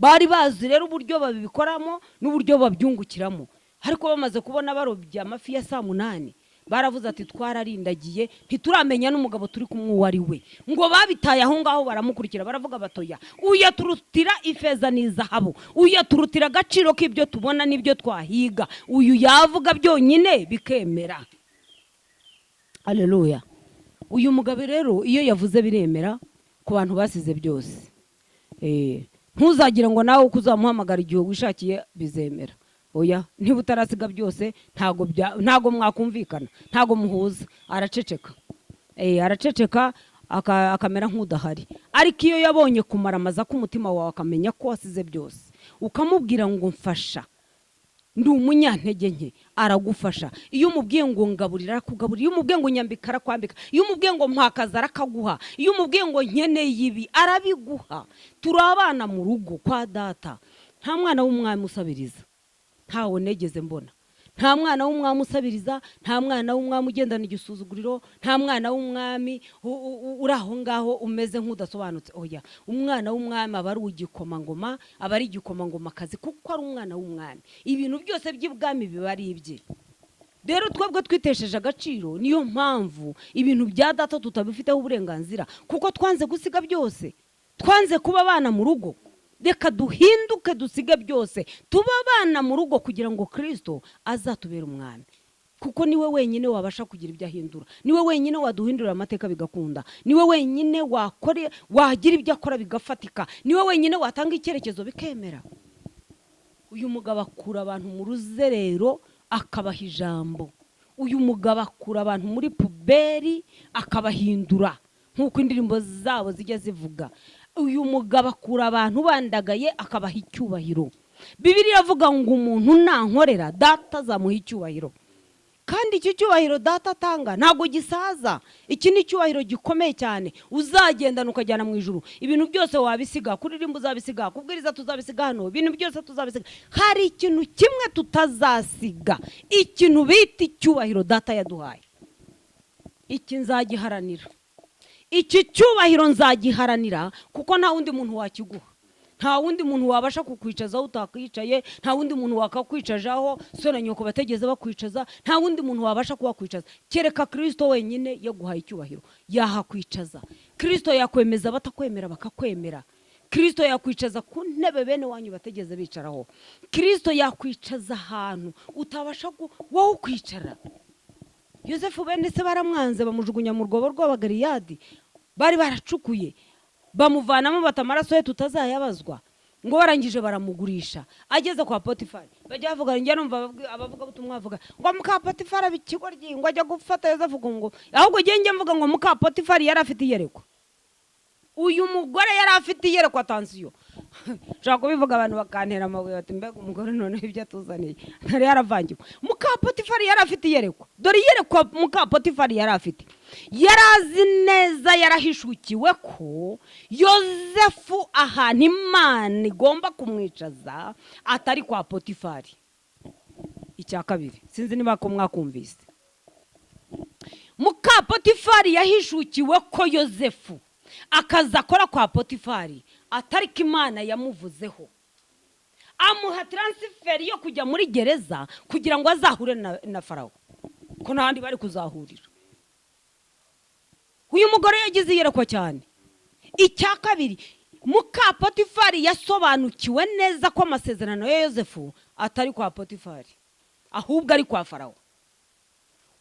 Bari bazi rero uburyo babikoramo n'uburyo babyungukiramo. Ariko bamaze kubona barobye amafi ya saa 8, baravuze ati twararindagiye, ntituramenya n'umugabo turi kumwe uwo ari we. Ngo babitaye aho ngaho, baramukurikira, baravuga batoya uyaturutira ifeza n'izahabu, uyaturutira agaciro k'ibyo tubona n'ibyo twahiga, uyu yavuga byonyine bikemera. Aleluya. Uyu mugabo rero iyo yavuze biremera ku bantu basize byose. Ntuzagire ngo nawe uko uzamuhamagara igihe wishakiye bizemera. Oya, niba utarasiga byose ntabwo mwakumvikana, ntabwo muhuza. Araceceka, araceceka. Akamera nk'udahari. Ariko iyo yabonye kumaramaza k'umutima wawe, akamenya ko wasize byose, ukamubwira ngo mfasha, ndi umunyantege nke, aragufasha. Iyo umubwiye ngo ngaburira, arakugaburira. Iyo umubwiye ngo nyambika, arakwambika. Iyo umubwiye ngo mpakaza, arakaguha. Iyo umubwiye ngo nkeneye ibi, arabiguha. Turi abana mu rugo kwa Data. Nta mwana w'umwami usabiriza, ntawe negeze mbona. Nta mwana w'umwami usabiriza, nta mwana w'umwami ugendana igisuzuguriro, nta mwana w'umwami uri aho ngaho umeze nk'udasobanutse. Oya, umwana w'umwami aba ari igikomangoma, aba ari igikomangomakazi, kuko ari umwana w'umwami. Ibintu byose by'ibwami biba ari ibye. Rero twebwe twitesheje agaciro, niyo mpamvu ibintu bya Data tutabifiteho uburenganzira, kuko twanze gusiga byose, twanze kuba abana mu rugo. Reka duhinduke, dusige byose, tube abana mu rugo, kugira ngo Kirisito azatubere umwami, kuko niwe wenyine wabasha kugira ibyo ahindura, niwe wenyine waduhindurira amateka bigakunda, niwe wenyine wakore wagira ibyo akora bigafatika, niwe wenyine watanga icyerekezo bikemera. Uyu mugabo akura abantu mu ruzerero akabaha ijambo. Uyu mugabo akura abantu muri poubelle akabahindura, nk'uko indirimbo zabo zijya zivuga. Uyu mugabo akura abantu bandagaye akabaha icyubahiro. Bibiliya iravuga ngo umuntu nankorera, Data azamuha icyubahiro. Kandi iki cyubahiro Data atanga ntabwo gisaza. Iki ni icyubahiro gikomeye cyane uzagendana ukajyana mu ijuru. Ibintu byose wabisiga, kuririmba uzabisiga, kubwiriza tuzabisiga hano, ibintu byose tuzabisiga. Hari ikintu kimwe tutazasiga, ikintu bita icyubahiro Data yaduhaye. Iki nzagiharanira, iki cyubahiro nzagiharanira, kuko nta wundi muntu wakiguha. Nta wundi muntu wabasha kukwicaza aho utakwicaye, nta wundi muntu wakakwicajaho so na nyoko bategeze bakwicaza, nta wundi muntu wabasha kuhakwicaza kereka Kirisito wenyine yaguhaye icyubahiro yahakwicaza. Kirisito yakwemeza batakwemera bakakwemera. Kirisito yakwicaza ku ntebe bene wanyu bategeze bicaraho. Kirisito yakwicaza ahantu utabasha wowe kwicara. Yosefu bene se baramwanze, bamujugunya mu rwobo rw'Abagariyadi bari baracukuye, bamuvanamo bata amaraso ye tutazayabazwa. Ngo barangije baramugurisha, ageze kwa Potifari bajya bavuga. Njya numva abavugabutumwa bavuga ngo muka Potifari aba ikigoryi, ngo ajya gufata Yosefu, ngo ahubwo njye mvuga ngo muka Potifari yari afite iyerekwa. Uyu mugore yari afite iyerekwa. Attention, nshobora kubivuga abantu bakantera amabuye, bati mbega umugore, noneho ibyo atuzaniye, ntari yaravangiwe. Muka Potifari yari afite iyerekwa. Dore iyerekwa muka Potifari yari afite: yari azi neza, yarahishukiwe ko Yosefu ahantu Imana igomba kumwicaza atari kwa Potifari. Icya kabiri, sinzi niba ko mwakumvise, muka Potifari yahishukiwe ko Yosefu akazi akora kwa Potifari atari ko Imana yamuvuzeho. Amuha transfert yo kujya muri gereza kugira ngo azahure na Farawo, ko n'ahandi bari kuzahurira. Uyu mugore yagize iyerekwa cyane. Icya kabiri, muka Potifari yasobanukiwe neza ko amasezerano ya Yosefu atari kwa Potifari, ahubwo ari kwa Farawo.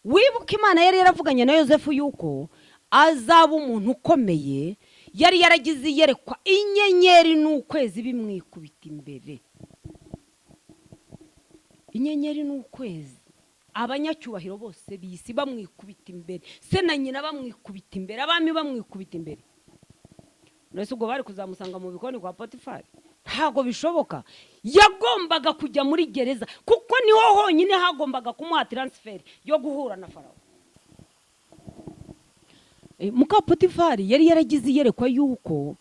Wibuke Imana yari yaravuganye na Yosefu yuko azaba umuntu ukomeye. Yari yaragize iyerekwa, inyenyeri n'ukwezi bimwikubita imbere, inyenyeri n'ukwezi, abanyacyubahiro bose b'isi bamwikubita imbere, se na nyina bamwikubita imbere, abami bamwikubita imbere. Mbese ubwo bari kuzamusanga mu bikoni kwa Potifari? Ntabwo bishoboka. Yagombaga kujya muri gereza, kuko niho honyine hagombaga kumuha transfert yo guhura na Farawo. Muka Potifari yari yaragize iyerekwa yuko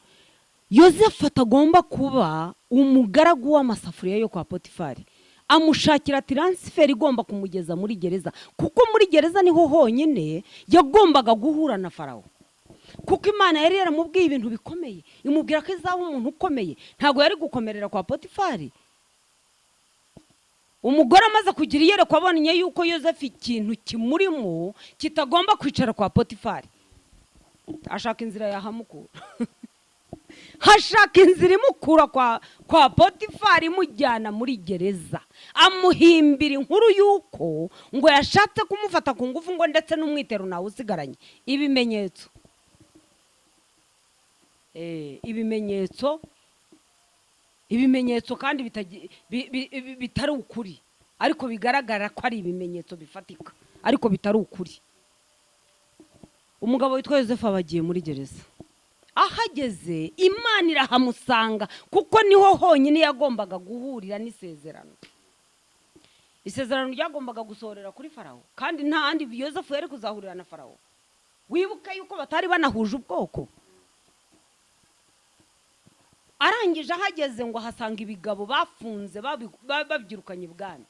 Yosefu atagomba kuba umugaragu w'amasafuriya yo kwa Potifari. Amushakira transfert igomba kumugeza muri gereza, kuko muri gereza niho honyine yagombaga guhura na Farawo, kuko Imana yari yaramubwiye ibintu bikomeye, imubwira ko izaba umuntu ukomeye. Ntabwo yari gukomerera kwa Potifari. Umugore amaze kugira iyerekwa, abonye yuko Yosefu ikintu kimurimo kitagomba kwicara kwa Potifari, ashaka inzira yahamukura, hashaka inzira imukura kwa Potifari imujyana muri gereza. Amuhimbira inkuru y'uko ngo yashatse kumufata ku ngufu, ngo ndetse n'umwitero nawe usigaranye ibimenyetso. Ibimenyetso kandi bitari ukuri, ariko bigaragara ko ari ibimenyetso bifatika, ariko bitari ukuri. Umugabo witwa Yosefu aba agiye muri gereza. Ahageze, Imana irahamusanga, kuko niho honyine yagombaga guhurira n'isezerano. Isezerano ryagombaga gusohorera kuri Farawo, kandi nta handi Yosefu yari kuzahurira na Farawo. Wibuke yuko batari banahuje ubwoko. Arangije ahageze, ngo ahasanga ibigabo bafunze babyirukanye ibwami,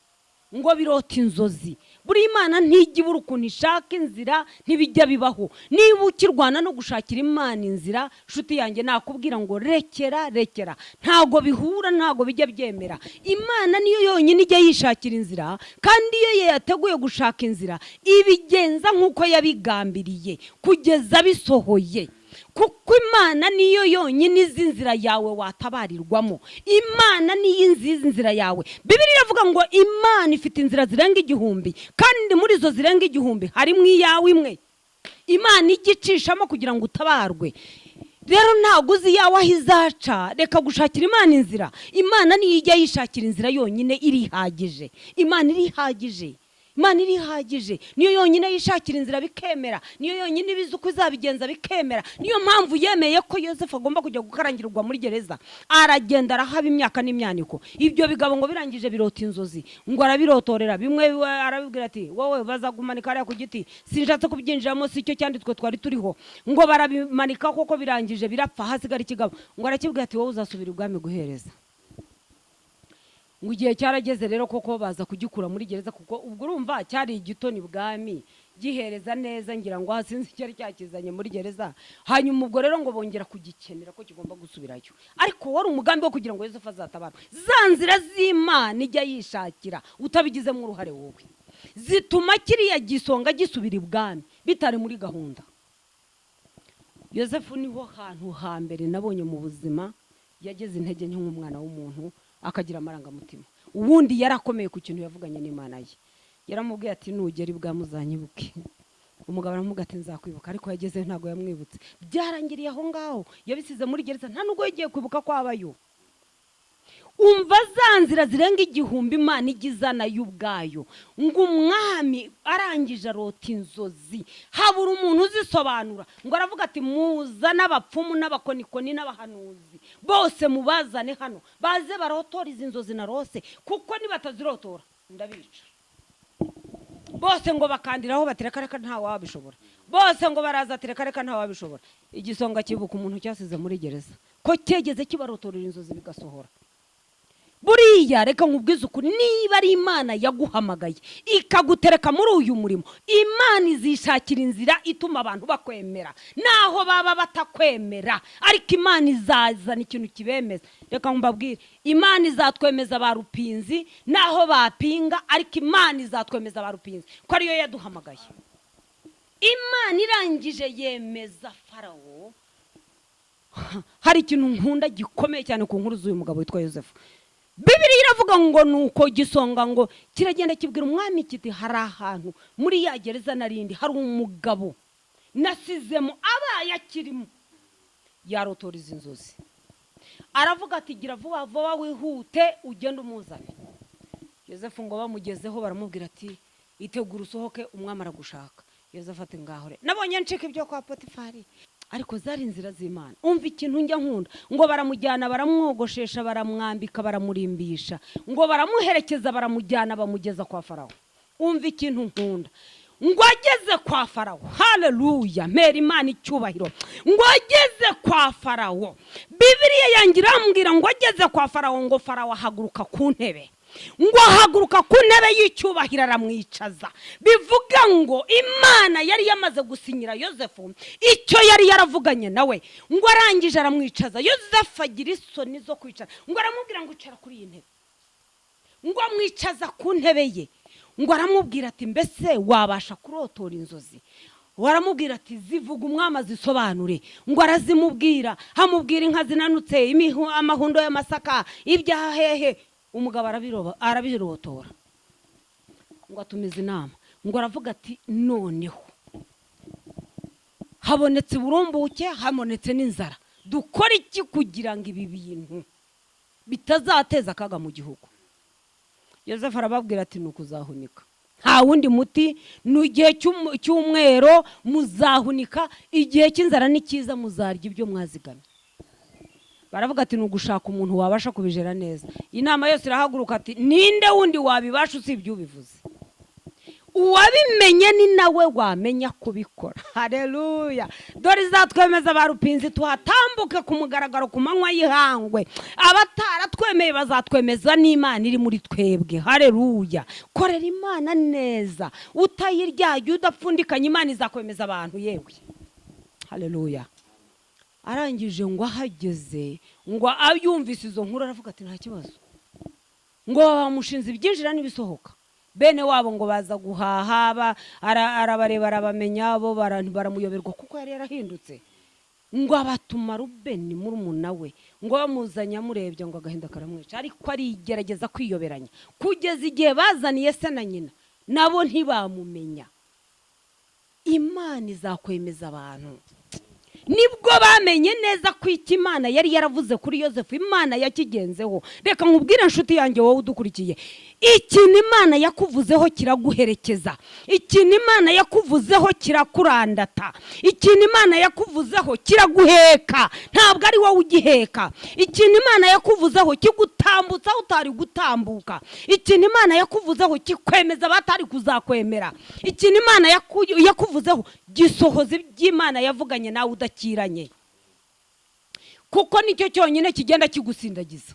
ngo birota inzozi. Buri Imana ntijya ibura ukuntu ishaka inzira, ntibijya bibaho. Niba ukirwana no gushakira Imana inzira, nshuti yanjye, nakubwira ngo rekera, rekera, ntabwo bihura, ntabwo bijya byemera. Imana niyo yonyine ijya yishakira inzira, kandi iyo yateguye gushaka inzira, ibigenza nk'uko yabigambiriye kugeza bisohoye, kuko Imana niyo yonyine izi inzira yawe watabarirwamo. Imana niyo izi inzira yawe. Bibiliya iravuga ngo Imana ifite inzira zirenga 1000, kandi muri izo zirenga 1000 harimo iyawe imwe Imana ijya icishamo kugira ngo utabarwe. Rero ntabwo uzi iyawe aho izaca, reka gushakira Imana inzira. Imana niyo ijya yishakira inzira yonyine, irihagije. Imana irihagije, Imana irihagije, niyo yonyine yishakira inzira bikemera, niyo yonyine ibizi uko izabigenza bikemera. Niyo mpamvu yemeye ko Yosefu agomba kujya gukarangirwa muri gereza, aragenda arahaba imyaka n'imyaniko. Ibyo bigabo ngo birangije birota inzozi, ngo arabirotorera bimwe, arabibwira ati: "Wowe bazagumanika hariya ku giti." Sinshatse kubyinjiramo, si cyo cyanditswe twari turiho. Ngo barabimanika koko, birangije birapfa, hasigara ikigabo. Ngo arakibwira ati: "Wowe uzasubira ibwami guhereza." Ngo igihe cyarageze rero koko baza kugikura muri gereza, kuko ubwo urumva cyari igitoni bwami gihereza neza, ngira ngo sinzi cyari cyakizanye muri gereza. Hanyuma ubwo rero ngo bongera kugikenera ko kigomba gusubirayo, ariko wari umugambi wo kugira ngo Yosefu azatabara. Za nzira z'Imana ijya yishakira utabigizemo uruhare wowe, zituma kiriya gisonga gisubira ibwami bitari muri gahunda. Yosefu niho hantu hambere nabonye mu buzima yageze intege nke nk'umwana w'umuntu, akagira amarangamutima. Ubundi yarakomeye ku kintu yavuganye n'Imana ye. Yaramubwiye ati: "Nugera ibwami uzanyibuke." Umugabo aramubwira ati: "Nzakwibuka." Ariko yagezeyo ntabwo yamwibutse, byarangiriye aho ngaho, yabisize muri gereza, nta nubwo yagiye kwibuka ko abayo. Umva za nzira zirenga 1000 Imana ijya izana yo ubwayo. Ngo umwami arangije arota inzozi, habura umuntu uzisobanura. Ngo aravuga ati: "Muzane abapfumu n'abakonikoni n'abahanuzi bose, mubazane hano, baze barotora izi nzozi narose, kuko nibatazirotora ndabica bose." Ngo bakandiraho bati: "Reka reka, nta wabishobora." Bose ngo baraza ati: "Reka reka, nta wabishobora." Igisonga kibuka umuntu cyasize muri gereza ko cyegeze kibarotorera inzozi bigasohora. Buriya reka nkubwize ukuri, niba ari Imana yaguhamagaye ikagutereka muri uyu murimo, Imana izishakira inzira ituma abantu bakwemera, naho baba batakwemera, ariko Imana izazana ikintu kibemeza. Reka mbabwire, Imana izatwemeza ba rupinzi naho bapinga, ariko Imana izatwemeza ba rupinzi ko ariyo yaduhamagaye. Imana irangije yemeza Farawo. Hari ikintu nkunda gikomeye cyane ku nkuru z'uyu mugabo witwa Yosefu. Bibiliya iravuga ngo nuko gisonga ngo kiragenda kibwira umwami kiti: "Hari ahantu muri ya gereza narindi, hari umugabo nasizemo, abaye akirimo yarotora izi nzozi." Aravuga ati: "Gira vuba vuba, wihute ugende umuzane." Yosefu ngo bamugezeho baramubwira ati: "Itegura usohoke, umwami aragushaka." Yosefu ati: "Ngaho re, nabonye ncika ibyo kwa Potifari." Ariko zari inzira z'Imana. Umva ikintu njya nkunda: ngo baramujyana, baramwogoshesha, baramwambika, baramurimbisha, ngo baramuherekeza, baramujyana, bamugeza kwa Farawo. Umva ikintu nkunda: ngo ageze kwa Farawo, haleluya, mpera Imana icyubahiro. Ngo ageze kwa Farawo, Bibiliya yanjye irambwira ngo ageze kwa Farawo, ngo Farawo ahaguruka ku ntebe, ngo ahaguruka ku ntebe y'icyubahiro, aramwicaza. Bivuga ngo Imana yari yamaze gusinyira Yosefu icyo yari yaravuganye nawe. Ngo arangije aramwicaza, Yosefu agira isoni zo kwicara. Ngo aramubwira ngo: "Icara kuri iyi ntebe." Ngo amwicaza ku ntebe ye. Ngo aramubwira ati: "Mbese wabasha kurotora inzozi?" Waramubwira ati: "Zivuga, umwami azisobanure." Ngo arazimubwira, hamubwira inka zinanutse, amahundo y'amasaka, ibyaha hehe. Umugabo arabirotora. Ngo atumiza inama, ngo aravuga ati: "Noneho habonetse uburumbuke, habonetse n'inzara, dukora iki kugira ngo ibi bintu bitazateza akaga mu gihugu?" Yosefu arababwira ati: "Ni ukuzahunika." Nta wundi muti, ni igihe cy'umwero muzahunika, igihe cy'inzara nikiza muzarya ibyo mwazigamye. Baravuga ati: "Ni ugushaka umuntu wabasha kubijera neza." Inama yose irahaguruka ati: "Ninde wundi wabibasha usibye ubivuze? Uwabimenye ni nawe wamenya kubikora." Hareruya! Dore izatwemeza ba rupinzi, tuhatambuke ku mugaragaro ku manywa y'ihangwe. Abataratwemeye bazatwemeza n'Imana iri muri twebwe. Hareruya! Korera Imana neza utayiryajya, udapfundikanya, Imana izakwemeza abantu. Yewe, hareruya! Arangije ngo ahageze, ngo yumvise izo nkuru, aravuga ati: "Nta kibazo." Ngo bamushinze ibyinjira n'ibisohoka. Bene wabo ngo baza guhaha, arabareba arabamenya, bo baramuyoberwa kuko yari yarahindutse. Ngo abatuma Rubeni murumuna we, ngo bamuzanye amurebye ngo agahinda karamwica, ariko arigerageza kwiyoberanya kugeza igihe bazaniye se na nyina, nabo ntibamumenya. Imana izakwemeza abantu. Nibwo bamenye neza ko icyo Imana yari yaravuze kuri Yosefu, Imana yakigenzeho. Reka nkubwire, inshuti yanjye, wowe udukurikiye, ikintu Imana yakuvuzeho kiraguherekeza, ikintu Imana yakuvuzeho kirakurandata, ikintu Imana yakuvuzeho kiraguheka, ntabwo ari wowe ugiheka. Ikintu Imana yakuvuzeho kigutambutsa aho utari gutambuka. Ikintu Imana yakuvuzeho kikwemeza abatari kuzakwemera. Ikintu Imana yakuvuzeho gisohoza iby'Imana yavuganye nawe udakiranye, kuko nicyo cyonyine kigenda kigusindagiza.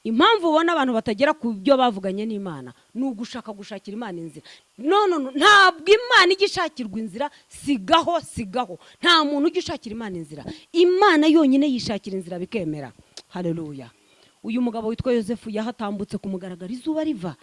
Impamvu ubona abantu batagera ku byo bavuganye n'Imana ni ugushaka gushakira Imana inzira. No, no, no, ntabwo Imana ijya ishakirwa inzira. Sigaho, sigaho, nta muntu ujya ushakira Imana inzira. Imana yonyine yishakira inzira bikemera. Hareruya! Uyu mugabo witwa Yosefu yahatambutse ku mugaragaro izuba riva.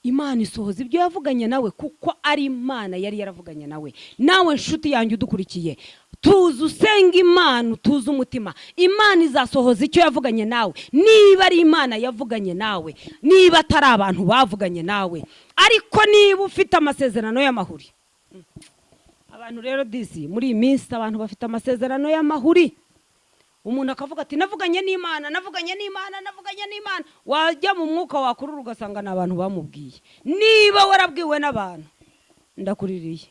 Imana isohoza ibyo yavuganye nawe kuko ari Imana yari yaravuganye nawe. Nawe nshuti yanjye udukurikiye, tuzi usenga Imana, utuze umutima, Imana izasohoza icyo yavuganye nawe niba ari Imana yavuganye nawe, niba atari abantu bavuganye nawe. Ariko niba ufite amasezerano y'amahuri, abantu rero disi muri iyi minsi abantu bafite amasezerano y'amahuri. Umuntu akavuga ati: "Navuganye n'Imana, navuganye n'Imana, navuganye n'Imana." Wajya mu mwuka wakurura ugasanga ni abantu bamubwiye. Niba warabwiwe n'abantu, ndakuririye.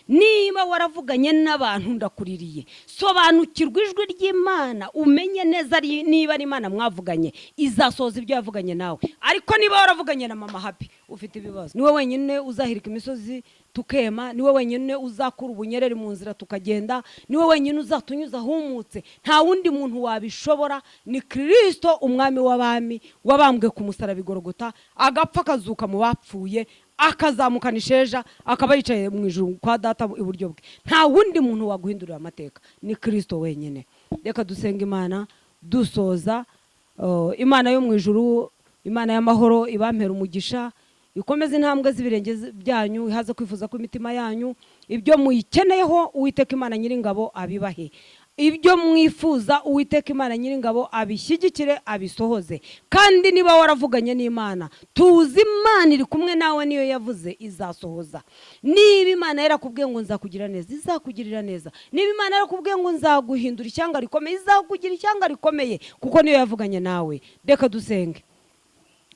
Niba waravuganye n'abantu, ndakuririye. Sobanukirwa ijwi ry'Imana, umenye neza niba ari Imana mwavuganye, izasohoza ibyo yavuganye nawe. Ariko niba waravuganye na Mama Happy, ufite ibibazo. Niwe wenyine uzahirika imisozi tukema, niwe wenyine uzakura ubunyereri mu nzira tukagenda, niwe wenyine uzatunyuza ahumutse. Nta wundi muntu wabishobora, ni Kirisito umwami w'abami wabambwe ku musaraba i Gorogota, agapfa, akazuka mu bapfuye, akazamukana isheja, akaba yicaye mu ijuru kwa Data iburyo bwe. Nta wundi muntu waguhindurira amateka, ni Kirisito wenyine. Reka dusenga Imana dusoza. Imana yo mu ijuru, Imana y'amahoro, ibampera umugisha, ikomeze intambwe z'ibirenge byanyu, ihaze kwifuza kw'imitima yanyu. Ibyo muyikeneyeho, Uwiteka Imana Nyiringabo abibahe. Ibyo mwifuza, Uwiteka Imana Nyiringabo abishyigikire, abisohoze. Kandi niba waravuganye n'Imana, tuzi Imana iri kumwe nawe, niyo yavuze izasohoza. Niba Imana yarakubwiye ngo nzakugira neza, izakugirira neza. Niba Imana yarakubwiye ngo nzaguhindura ishyanga rikomeye, izakugira ishyanga rikomeye, kuko niyo yavuganye nawe. Reka dusenge.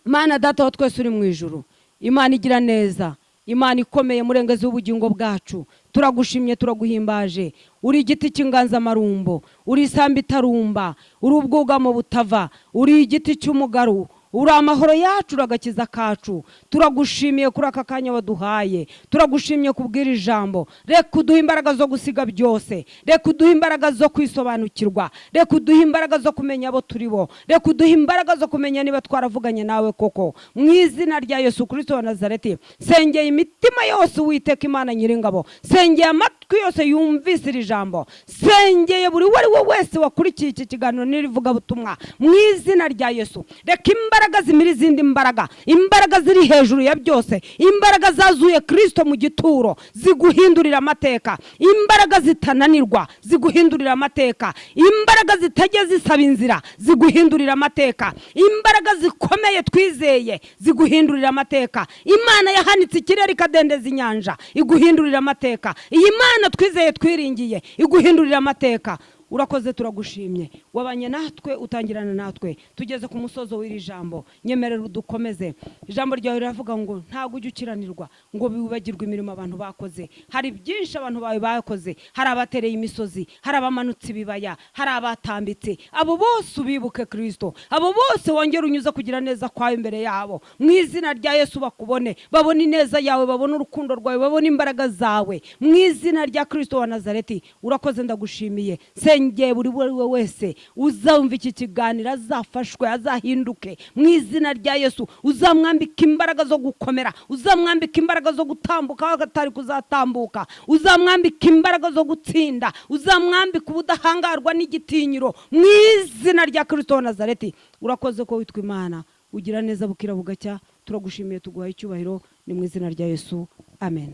Imana Data wa twese uri mu ijuru, Imana igira neza, Imana ikomeye, murengezi w'ubugingo bwacu, turagushimye, turaguhimbaje. Uri igiti cy'inganzamarumbo, uri isambu itarumba, uri ubwugamo butava, uri igiti cy'umugaru, uri amahoro yacu, uri agakiza kacu. Turagushimiye kuri aka kanya waduhaye, turagushimiye kubwira ijambo. Reka uduhe imbaraga zo gusiga byose, reka uduhe imbaraga zo kwisobanukirwa, reka uduhe imbaraga zo kumenya abo turi bo, reka uduhe imbaraga zo kumenya niba twaravuganye nawe koko. Mu izina rya Yesu Kirisito wa Nazareti, sengeye imitima yose, Uwiteka Imana Nyiringabo. Sengeye amatwi yose yumvise iri jambo, sengeye buri uwo ari we wese wakurikiye iki kiganiro n'irivugabutumwa. Mu izina rya Yesu, reka imbaraga zimira izindi mbaraga, imbaraga ziri hejuru ya byose, imbaraga zazuye Kirisito mu gituro ziguhindurira amateka, imbaraga zitananirwa ziguhindurira amateka, imbaraga zitajya zisaba inzira ziguhindurira amateka, imbaraga zikomeye twizeye ziguhindurira amateka. Imana yahanitse ikirere ikadendeza inyanja iguhindurira amateka. Iyi Mana twizeye, twiringiye, iguhindurira amateka. Urakoze, turagushimye. Wabanye natwe, utangirana natwe, tugeze ku musozo w'iri jambo. Nyemerera udukomeze. Ijambo ryawe riravuga ngo ntabwo ujya ukiranirwa ngo wibagirwe imirimo abantu bakoze. Hari byinshi abantu bawe bakoze. Hari abatereye imisozi, hari abamanutse ibibaya, hari abatambitse. Abo bose ubibuke, Kirisito. Abo bose wongere unyuze kugira neza kwawe imbere yabo. Mu izina rya Yesu, bakubone, babone ineza yawe, babone urukundo rwawe, babone imbaraga zawe, mu izina rya Kirisito wa Nazareti. Urakoze, ndagushimiye. Nsengeye buri uwo ari we wese uzumva iki kiganiro, azafashwe, azahinduke mu izina rya Yesu. Uzamwambika imbaraga zo gukomera, uzamwambika imbaraga zo gutambuka aho atari kuzatambuka, uzamwambika imbaraga zo gutsinda, uzamwambika ubudahangarwa n'igitinyiro mu izina rya Kirisito wa Nazareti. Urakoze ko witwa Imana ugira neza, bukira bugacya. Turagushimiye, tuguhaye icyubahiro. Ni mu izina rya Yesu, amen.